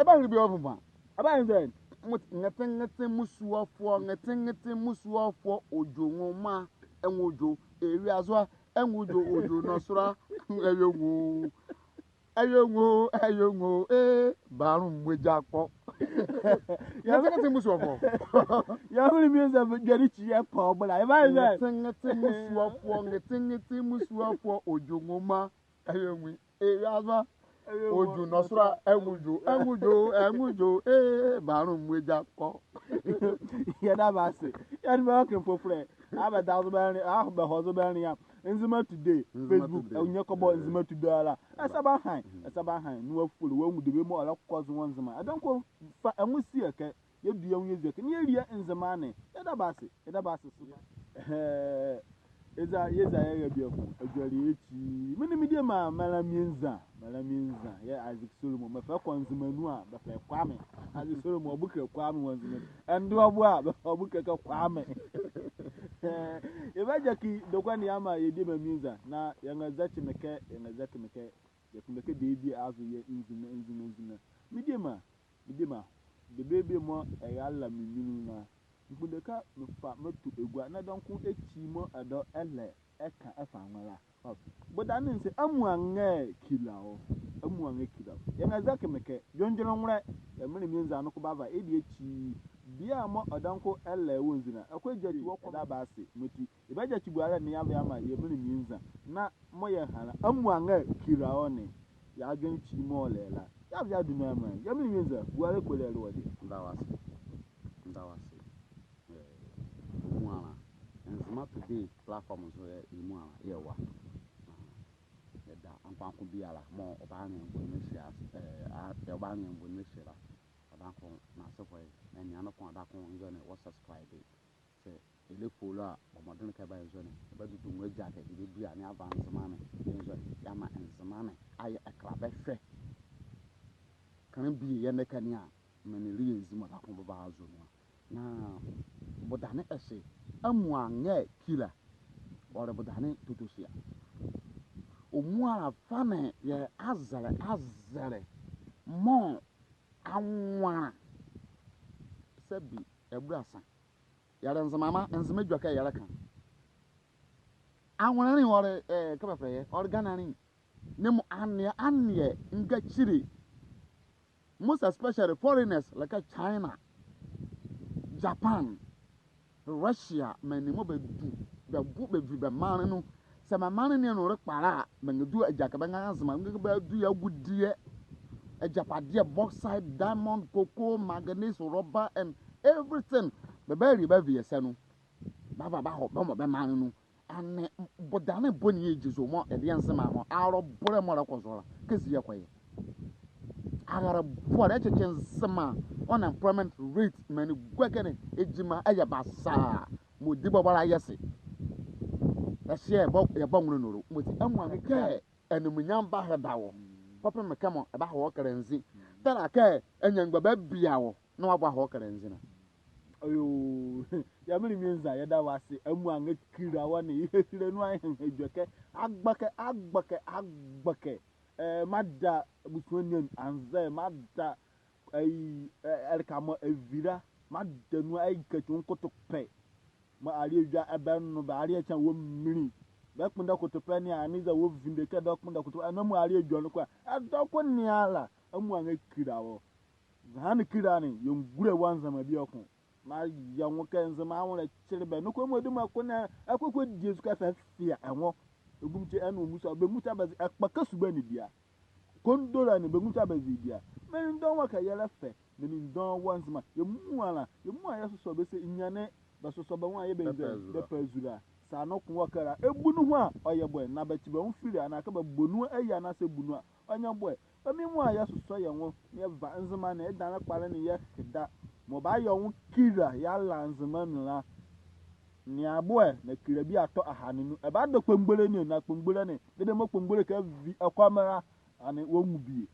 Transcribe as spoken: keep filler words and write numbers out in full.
Aba hili bie ɔvuma. Aba hili bie. Ŋɛteŋɛte musuafoɔ, ŋɛteŋɛte musuafoɔ, odwo nwoma, ɛnwo dwo, ewiase a, ɛnwo dwo, odwo nɔsora, ɛyɛ nwo. Ɛyɛ nwo, ɛyɛ nwo, ee, baalum wɔ egya kɔ. Ŋɛteŋɛte musuafoɔ. Yɛ menli mienza dwɛne kyi yɛ pa ɔbɛla. Aba hili bie. Ŋɛteŋɛte musuafoɔ, ŋɛteŋɛte musuafoɔ, odwo nwoma, ɛyɛ nwo. Ewiase a, odwo nɔsora, ɛnwo dwo, ɛnwo dwo, ɛnwo dwo, ee, baalum wɔ egya kɔ. Yɛda bɛ ase. Yɛde bɛ ɔke mfofolɛ. Abɛda zo bɛnle, abɛhɔ zo bɛnlea. Nzema Today, Facebook, ɔnyɛ kɔbɔ Nzema Today ala. Ɛsa baha ye, ɛsa baha ye. Na wɔafolo, wɔanwu debie mɔɔ ɛlɛkɔ zo wɔ Nzema. Ɛdawɔ noko fa ɛ nwo si ɛ kɛ yɛdua yɛ nwo yɛzua kɛ, na yɛlie Nzema ne. Yɛda bɛ ase, yɛda bɛ ase so. Ɛɛ, eza, yɛza yɛra bieko, adwelie ekyi. Me nee me diema, mɛla mienza, mɛla mienza, yɛ Isaac Solomon, mɛfa kɔ Nzema nu a, bɛfa kɛ Kwame. Isaac Solomon, ɔbo kile Kwame wɔ Nzema nu. Ɛnde ɔbo a, bɛfa ɔbo kile kɛ Kwame. Ɛɛ, yɛbagyakyi dɔkɔ ne yɛamaa yɛ diema mienza, na yɛnrɛzɛkye me kɛ, yɛnrɛzɛkye me kɛ, yɛkpondɛ kɛ debie azo yɛ nzina, nzina, nzina. Me diema, me diema, debie bie mɔɔ ɛrala me nyunlu la, mekpondɛ kɛ mefa meto egua, na ɛdawɔ noko ekyi mɔɔ ɛdawɔ ɛlɛ ɛka ɛfa nwo la. Bɔdane ne se, amuala nrɛkile wɔ. Amuala nrɛkile wɔ. Yɛnrɛzɛkye me kɛ, dwondwonlɛ nwolɛ, yɛ menli mienza noko bava, ɛdie ekyi, bie mɔɔ ɛdawɔ noko ɛlɛ wɔ nzina, ɛkɔ ɛgyakyi wɔ kɔ. Yɛda bɛ ase, mɔti. Yɛbagyakyi bualɛ ne yɛava yɛamaa yɛ menli mienza. Na mɔɔ yɛha la, amuala nrɛkile wɔ ne. Yɛadwenle ekyi mɔɔ ɛlɛ la, yɛava yɛadu nu yɛamaa ye. Yɛ menli mienza, bualɛ kpole ɛle wɔ deɛ. Meda wɔ ase. Meda wɔ ase. Ɛɛ, ɔmuala. Nzema Today platform zo yɛ, ɔmuala yɛwɔ. Yɛda ankoanko biala mɔɔ ɔbanlea yɛ mboni ne ɛhye ase, ɛɛ, a, ɔbanlea yɛ mboni ne ɛhye la. Ɔdaye noko, na asɛɛ kɛ, ɛnea noko ɔdaye noko nzɔne wɔ subscribe. Saa ɛlɛfolo a, bɔ mɔdenle kɛ ɛbayɛ nzɔne, ɛbadudu nwo agyakɛ, ɛbadua ne ava Nzema ne, yɛ nzɔne, yɛamaa Nzema ne ayɛ ɛkɛla bɛhwɛ. Kenle bie yɛ ɛnɛ ɛkɛ ne a, menli yɛ ezi mɔɔ ɛdaye noko bɛbazo nu a. Na bɔdane ɛhye, amuala nrɛkile wɔ, ɔle bɔdane tɔtɔ hyia. Ɔmuala ɛfa ne yɛ azɛlɛ, azɛlɛ mɔɔ anwo la. Saa bie, ɛbulɛ sa. Yɛle Nzemama, Nzema edwɛkɛ yɛlɛka. Anwo la ne ɔle, ɛɛ, kɛ bɛfɛlɛ ye, ɔle Ghana ne. Ne mɔɔ aneɛ, aneɛ ngakyile. Most especially foreigners, like China, Japan, Russia, menli mɔɔ bɛdu, bɛgo, bɛvi bɛ maanle nu. Saa bɛ maanle ne anu ɛlɛkpa la a, bɛnrɛdu agyakɛ bɛnrɛra Nzema, bɛnrɛra bɛadu yɛ agudeɛ, agyapadeɛ, bauxite, diamond, cocoa, manganese, rubber, and everything. Bɛbalie bɛavi yɛ sa nu. Bɛava bɛahɔ bɛmɔ bɛ maanle nu. Ɛnee bɔdane boni yɛgyi zo mɔɔ ɛdeɛ Nzema mɔɔ arɔbɔlɛ mɔɔ ɛlɛkɔ zo la, kɛzi yɛkɔ yɛ? Arɔbɔlɛ ɛkyekyɛ Nzema unemployment rate, menli guakɛ ne, gyima ɛyɛ basaa, mɔɔ di bɔbɔ la yɛse. Ɛhye yɛbɔ, yɛbɔ nwolɛ nolo, mɔti amuala nrɛkile kɛ animuonyam bahɛda wɔ. Kɔpem kɛ mɔɔ ɛbahɔ wɔ kɛlɛnzi. Tɛla kɛ anyiemgba babia wɔ. Na wɔabɔ ahɔ kɛlɛnzi na. Ayoo, yɛ menli mienza, yɛda wɔ ase, amuala nrɛkile wɔ ne, yɛhilehile nu a, yɛhehile edwɛkɛ, agbɛkɛ, agbɛkɛ, agbɛkɛ. Ɛɛ, meada abusua ne anu anzɛɛ, meada, ɛyi, ɛɛ, ɛleka mɔɔ ɛvi la, meada nu a, ɛyi kɛti nkoto pɛ. Mɔɔ aleɛ edwɛkɛ ɛbɛnwo bɛ, aleɛ kyɛ wɔ minli. Bɛkpondɛ koto pɛ ne a, ɛnee eza wɔvi ndɛ kɛ ɛdawɔ kpondɛ koto pɛ, ɛnee mɔɔ aleɛ edwɛkɛ noko a, ɛdawɔ ko ne ala, amuala nrɛkile wɔ. Zɛhae ne kile ne, yɛngulɛ wɔ Nzema bieko. Mayɛ nwo kɛ Nzema anwolɛ kyele bɛ. Noko mɔɔ diema ko ne, ɛkɔ ɛkɔdie zo kɛ ɛfa ɛfea ɛ nwo. Ɛ gomtso ɛnee ɔ musuawo, bɛ musuawo bɛze ɛkpa kɛ suba ne bia. Kondole ne, bɛ musuawo bɛze bia. Menli dɔɔnwo kɛ yɛlɛfɛ, menli dɔɔnwo wɔ Nzema. Yɛmuala, yɛmuala yɛsosɔ bɛ saa ninyɛne, bɛsosɔ bɛ nwo a yɛɛ bɛnzɛ, bɛpɛ azule. Bɛpɛ azule. Saa noko wɔ ɛkɛ la, ɛbu nu ho a, ɔyɛ bɔɛ, na bɛkye bɛ nwo firi a, na kɛ bɛbɔ nu ɛyɛ anaasɛ ɛbu nu a, ɔnyɛ bɔɛ. Bɛmɛ muala yɛsosɔ yɛ nwo, na yɛva Nzema ne, yɛdane kpalɛ ne yɛheda. Mɔɔ bayɛ ɔ nwo kile yɛala Nzema nu la. Nea bɔɛ, na kile bie atɔ ɛhane nu. Ɛbadɔ kpongbolɛ ne, na kpongbolɛ ne, dede mɔɔ kpongbolɛ kɛvi ɛ kɔmɛ la, ɛnee wɔnwu bie.